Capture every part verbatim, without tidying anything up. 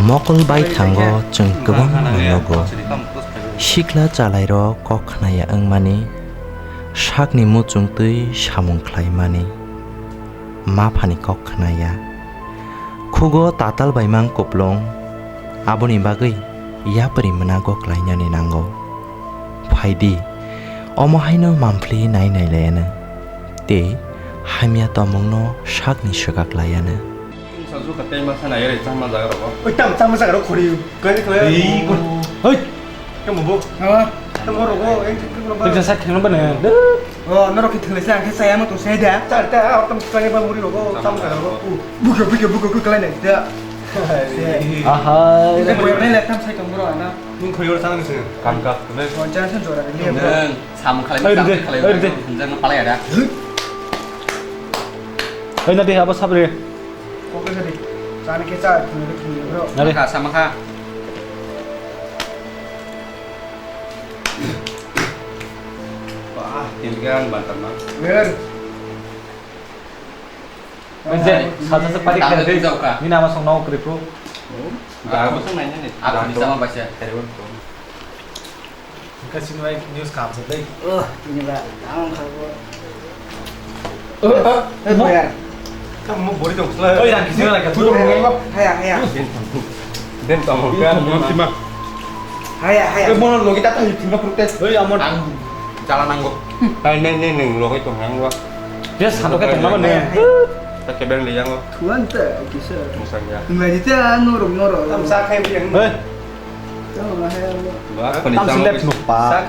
Mokol baithango chwng kwbangma nogo sikla chalairok kok khnaya wngmani, sakni muchungtwi samung khlaimani, maphani kok khnaya. Khugo tatal bai mang kuplung, aboni bagwi yapri mwnago klainani nango. Phaidi, omo haino mamphli nai nai laiano, tei hamya tongmungno sakni swkak laiano. Sajwkha tei masa nai ri chama jaga rogo. Oi, tam chama jaga rogo khori. Kani khlai. Ei, kor. Oi. Tamo bo. Ha? Tamo rogo, ei, tamo rogo. Tei sa thengna bana. Oh, norok khe thwnglaisa, ang khe chaya mo tong sai da. Char ta, ah, tam khlai ba muri rogo, chama jaga rogo. Buka, buka, buka, buka khlai nai da. Aha. Ina boyar nai le tam sai tong bro ana. Nung khori yor chang ni se. Kam ka. Oh, chang sen jora ni. Nung sam khlai, sam khlai. Oi, de. Nung jang palai ada. Oi, na de, abo sabre. Kok khe di. Chani khe cha, thwngwi thwngwi bro. Nare. Makha, sa makha. Wah, tinggal bantar mang. Wer. Wer. Saja se pari khe. Nini ama song nong kripu. Jaga bosong nai nani. Aku bisa mah baca. Engka sini bai news kaham se dei. Oh, ini ba, kaham kha bo. Eh, eh, eh, mo- bayar. Kamu mau bori dong, selai. Oi, yang kisi lagi, tu dong, mo. Haya, haya. Den tamo, den tamo, kan, mo tima. Haya, haya. Eh, mo logi tata hitung ka protest. Oi, amor. Ang jalan nanggo. Nai, nai, nai, neng logi tong nanggo. Dia satu ke tengah mana? Haya, haya. Tak kebeng liang lo. Tuan tak, kisa. Musang ya. Ngai dia norok, norok. Tam sa kai biang. Hei. Tam silep nuk pa.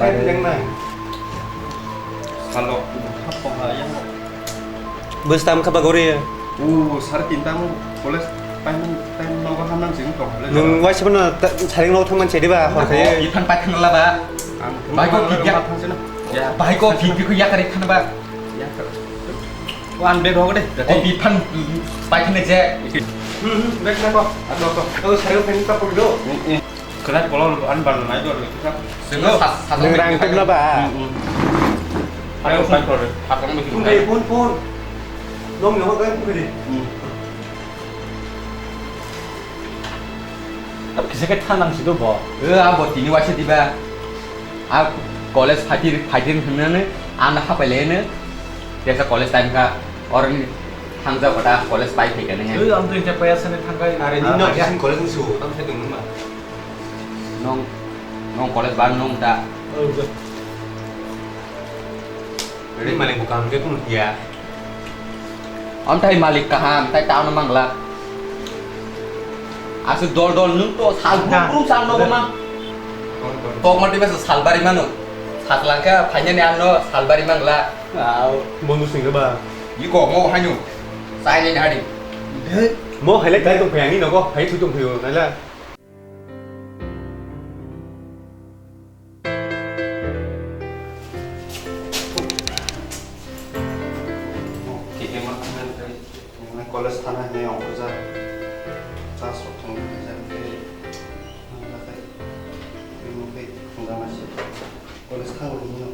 Bus tam kha bagori. O, sar tinta mo college time, time nogo hamnang sing tong le. Nung waisa bono ta-, saring nogo thangman chedi ba, hor khai. Iphan pai thang la ba. Bai ko kibya. Ya, bai ko kibya ko yakari thang ba. Yakar. O, ang bag rogo de. O, iphan pai thang je. Hmm, hmm, bag na ko. Ato, ato. O, saring thang ta pok do. Kwrak kolor an ban nai dor ni kisa. Sengno sa-, sa-, Nung rang tebla ba? Hmm, hmm. Ayo, phone kore. Phone kore, phone, phone. Nong nong kore, phone kore. Hmm. Kisa khe thanang si do bo. E, abo tini waisa diba. A college phatir, phatir hwnmani, ano hapai laino. Tesa college time kha, oroni thangja kota college pai phai kani he. E, ang to inta paya sani thangkai. Are, nini nok sini college ni su, tam sai tong numa. Nong, nong college ban nong ta. Oh, good. Ready malik bukan ke pun dia. Amtai malik kaham, tai tao na mangla. Asu dol dol nung to sal brum brum sal nogo ma. Tok mati basa sal bari mano. Sal langka, phanya ni ano sal bari mangla. Au, bondu singga ba. Iko mo hanyu. Sai ni hari. Mo hai le kai tong phai ani nogo, hai thu tong phai o nala. College thana hinwi ongkhorjak. Class rok thangwi phaijak tei, tei, tei, tei, college thangwi hinwi.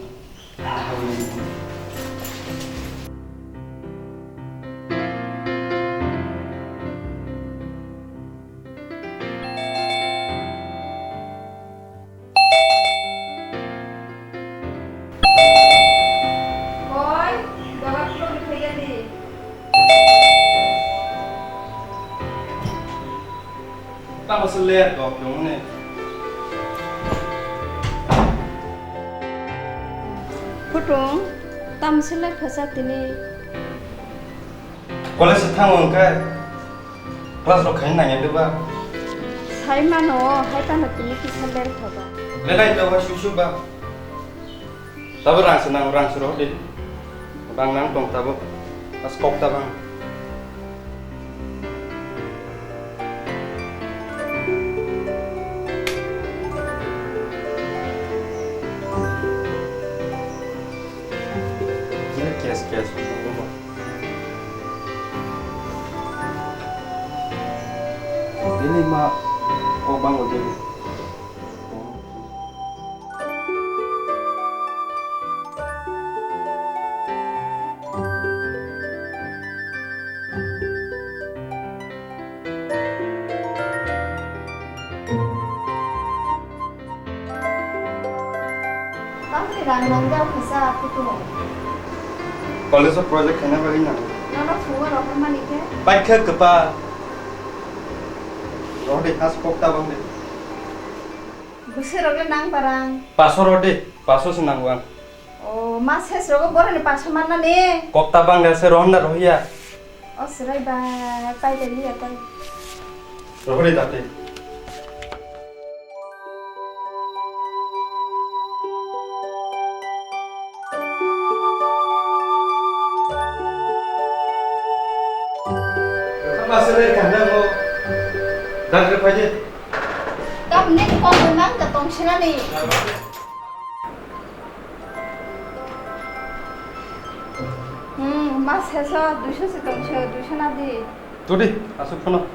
Koi, doga phone khaiyadi. Tamo se ler kok nung ne. Phutung, tamo se ler phasa tini. College se thango hwnkhe class rok khaina nangya de ba? Sai mano, hai tamo tini kisa ler phaba. Belai to ba susu ba. Tabo rang se nang, rang se roh de. Bang nang tong tabo. As kok ta bang. Nini ma o bango de. Tamni rang nang jak kisa kutung. College o project khaina bagwi nang. Nono phungo rohormani khe. Paikha kwpa. Rohde khas kokta bangde. Bwswk rok le nang barang. Paso rohde, paso se nango ang. O, ma ses rogo boroni paso mannani. Kokta bangde se rohna rohiya. O, swrai bai, pai le liya tai. Rohde date. Masere kanda mo dan ke paje. Tamni kong nang da tong sinani. Hmm, mas heso duiso se tong se duiso na di. Tudi, asuk phano.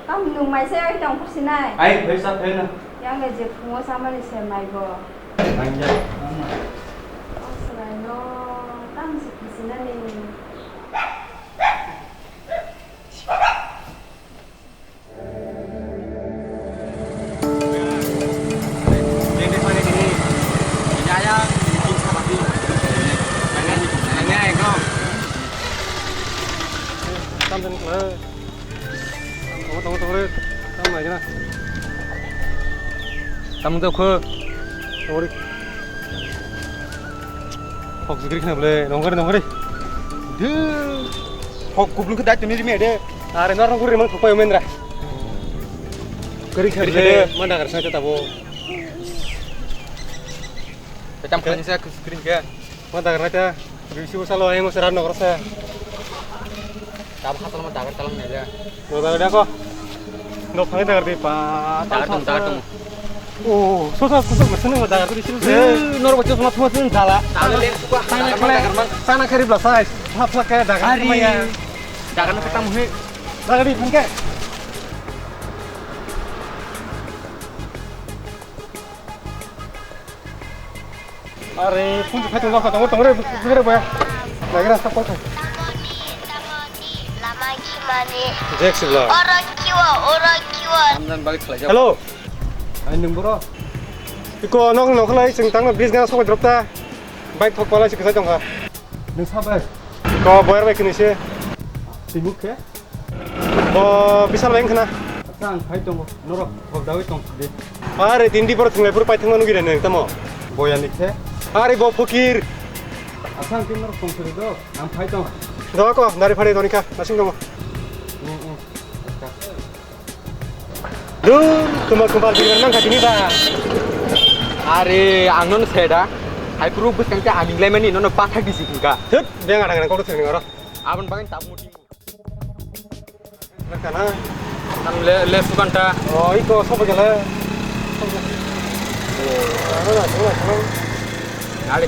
Tam nung mai se ai tong khursi nai. Ai, phai sa phai na. Yang le je phungo samani se mai bo. Ang ya. Asrai no, tam se khursi nani. Tam tongo, tongo, tongo re. Tam lai gana. Tam tongo kho. Tongo re. Hok jigri khna bole, nongkari, nongkari. De. Hok kublu khe dai tuni rime de. Are nor nongkari mang thokpai mendra. Kari khe bole, manda kar sa ta bo. Tam khani sa screen khe. Manda kar ta. Bisi usalo ayang usara nongkar sa. Tab hatal ma dagar talang nai ja. No dagar da ko. No phai dagar di pa. Dagar tung, dagar tung. Oh, so so so so masuk ni dagar tu di sini. Eh, nor baca sama semua sini salah. Dagar le suka. Sana kare, sana kare belasai. Hap hap kare dagar. Hari. Maya. Dagar nak ketemu he. Dagar di phun ke. Are, phun phai tong, tong, tong, tong, re, re, boya. Lagi rasta kok. Jack sibla. Oro kiwa, oro kiwa. Ramdan balik khalai. Hello. Ai nung bro. Iko nok nok lai sing tang bridge gana sok drop ta. Bike thok pala sik sai tong kha. Nung sa bai. Ko boyar bai kini se. Tibuk khe. Bo bisal bai wngkha na. Acha, ang phai tongo, norok hobdawi tong sidi. Are, tindi borok thwnglai phuru paithakma nugwi rwnai nang tamo? Boyani khe? Are, bo phokir. Acha, ang khe norok tong sidi do, ang phai tong. Do ko, dari phari doni kha, nasing tongo. Mm, mm. Acha. Dur, kumbal kumbal biran nang kha tini ba. Are, ang nono seda. Hai phuru bwskang khe aming laimani nono pathak disi hwnkha. Thut, beng adang adang kok thwngni oro. Aboni bagwi tabuk muting. Kana? Tam le, le sukan ta. Oh, iko sobo gele. Ari.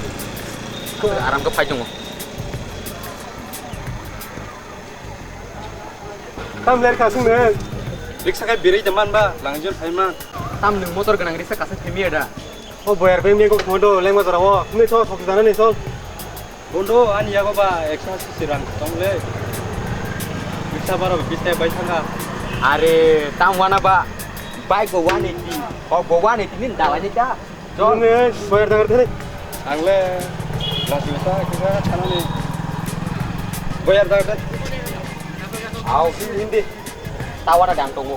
Aram ko phai tongo. Tam ler kasung ne. Riksa kai birai teman ba, langjun phai ma. Tam nung motor ganang riksa kasa themi ada. O boyar bai mego modo lengma jora o. Ni so sok jana ni so. Bondo, ani yago ba eksa sisi rang tong le. Bisa baro bisa bai thanga. Are, tam wana ba. Bike bo one eighty. O bo one eighty ni dalai ni ta. Chol. Ni boyar dagar thani. Ang le lasi bisa kisa thana ni. Boyar dagar thani. Au, hindi. Tawara dang tongo.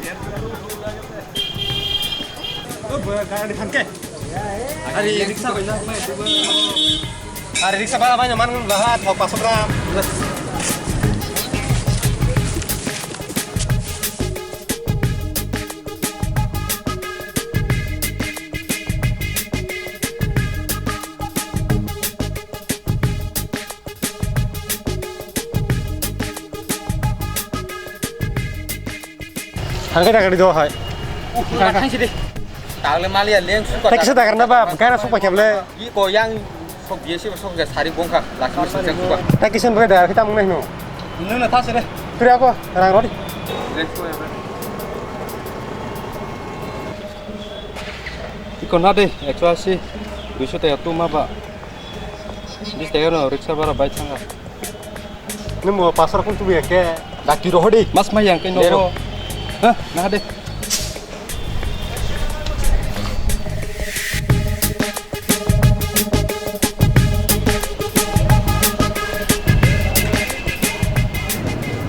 O boyar dagar thani ke. Ari riksa bai na. Ari riksa bara bai na man baha thok pasok gram. Thangkhe thangkhe do hai. Thangsi de. Tagle maliya leng suka. Tei kisa dagar na ba, gaina sokpai kheble. Iko yang sok biye se sok ga sari bongkha, lakhi sari bongkha. Tei kisa bai dagar khitam nai no. Nung na thase de. Kri ako, rang rodi. Iko na de, ekso asi, duiso taka tuma ba. Bis taka no riksa bara bai thanga. Ni mo pasar kun tumi ke. Daki rohodi. Mas mai yang kai no. Nero. Ha, na de.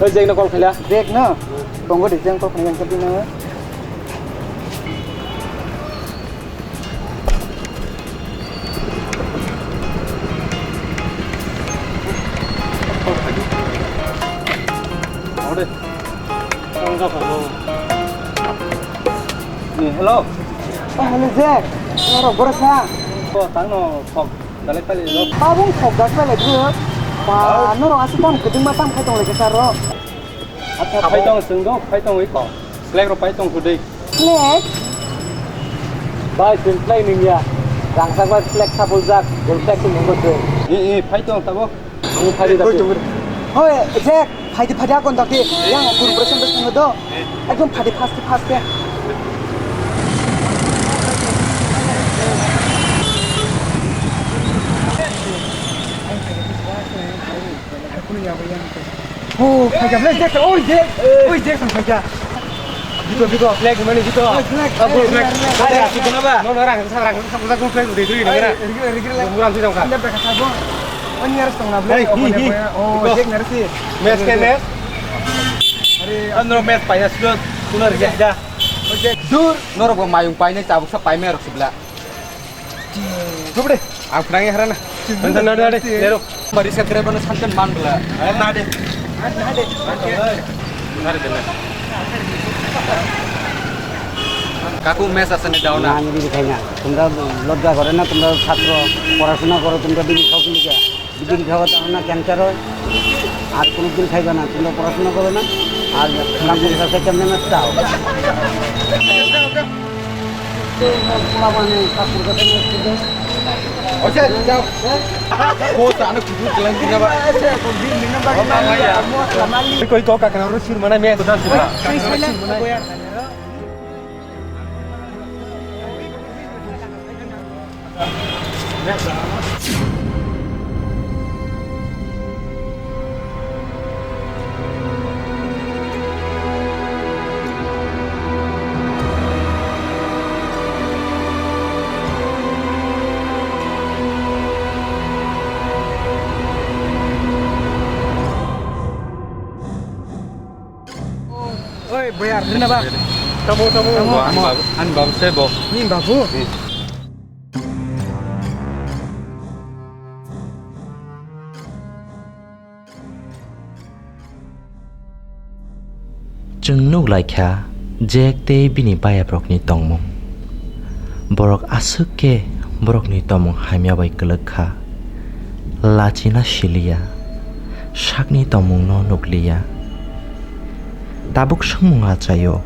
Oi, Jack no call khaila. Jack no? Tongo de, Jack call khaina yang tadi no. Ode. Tong ka phano. Ni, hello. Oh, hello, Jack. Norok borok sa? Oh, tangno, kok. Dalai tali lo. Tabung khok dak tali dulu. Ba, norok asli tam keding ma tam khai tong lagi saro. Acha, phai tong, chwng do, phai tong iko. Flag ro phai tong kudui. Flag? Bai, chwng flag ningya. Rangchak bai flag sapuljak, gol flag se nungbo chwng. I, i, phai tong tabo. Ang phai da. Hoi, Jack, phai di, phai di, akon dakti. Yang guru present bes nungdo. Ekdom phai di, fast, fast. Oh, phaikha, le, Jackson, oi, Jack-, oi, Jackson, phaikha. Jito, jito, flag, mani, jito. Oi, flag, ah, flag, flag. Flag. Ada, aku kenapa? No, no, orang, orang, orang, orang, flag, udah, udah, udah. Oi, rigil, rigil, le. Orang, orang, orang. Anda berkata, Bang. Oh, ini harus tengah, Hei, flag, oh, hi, mana, hi. Mana? Oh, Iko. Jack, ngerti. Match ke, match? Hari, Andro match, payah, sudah, sudah, Jack, dah. Oh, Jack. Dur, norok bo mayung painai, tabuk sa paimai rok sibla. Gubde, ang phnangwi harana. Nada, nada, nada, nero. Bari sa kre bana santan man bla. Eh, nade. Nade. Kaku mes asani dauna. Nang bini khaina. Tumra lojja gore na, tumra chhatro, porashona goro, tumra bini khao kiliga. Bini khao dauna cancer oi. Ar kono din khaiba na, tumra porashona goro na. Ar khana puri sa kemne na chao. Koi kok kakna ro sur mana me. Oi, boyar, rina ba? Tamo, tamo. Tamo. Bo, ani babu, ani babu se bo. Ni babu? Hmm. Chwng nuk lai kha, Jack tei bini bayaprokni tongmung. Borok aswk khe borokni tongmung hamya bai kwlwk kha. Lachina siliya, sakni tongmungno nukliya. Tabuk swngmung achaio,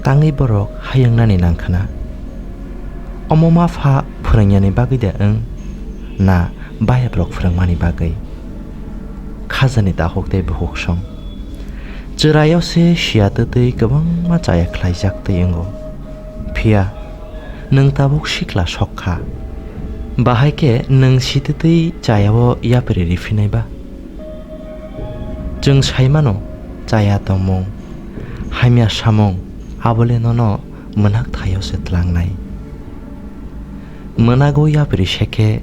tangwi borok hayungnani nangkhwna. Omo ma pha phwrwngyani bagwi de wng na bayaprok phwrwngmani bagwi? Khajani takhuk tei bukhuksong. Chwraio se siya twtwi kwbangma chaya khlaijak twi wngo. Phiya nwng tabuk sikla sok kha. Bahai khe nwng si twtwi chayao yapri riphinai ba? Chwng sai mano, chaya tongmung, hamya samung, abole nono mwnak thaio se tlangnai. Mwnago yapri se khe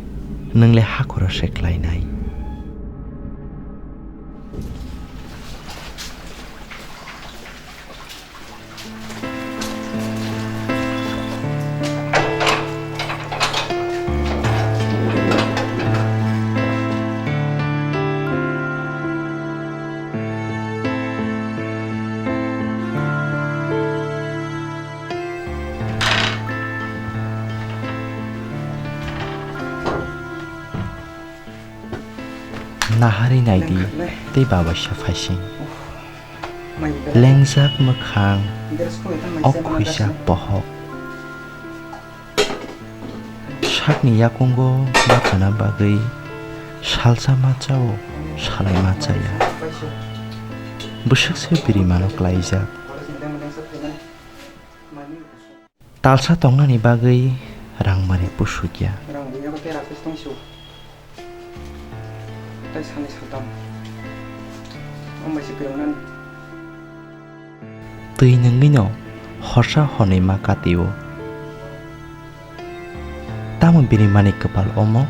nwng le hakhoro se klainai. Naharwi naidi tei babaisa phaising. Lengjak mwkhang, ok khuijak bohok. Sakni yakungo bathana bagwi salsa ma chao, salai ma chaya. Bwswk se birimano klaijak. Talsa tongnani bagwi rang mani pusukya. Rang buya khe rakis tong su. Tai sani satam. Ambai se kwrwngnan. Twi nwngwino horsa hornwi ma katio. Tamo bini mani kwpal omo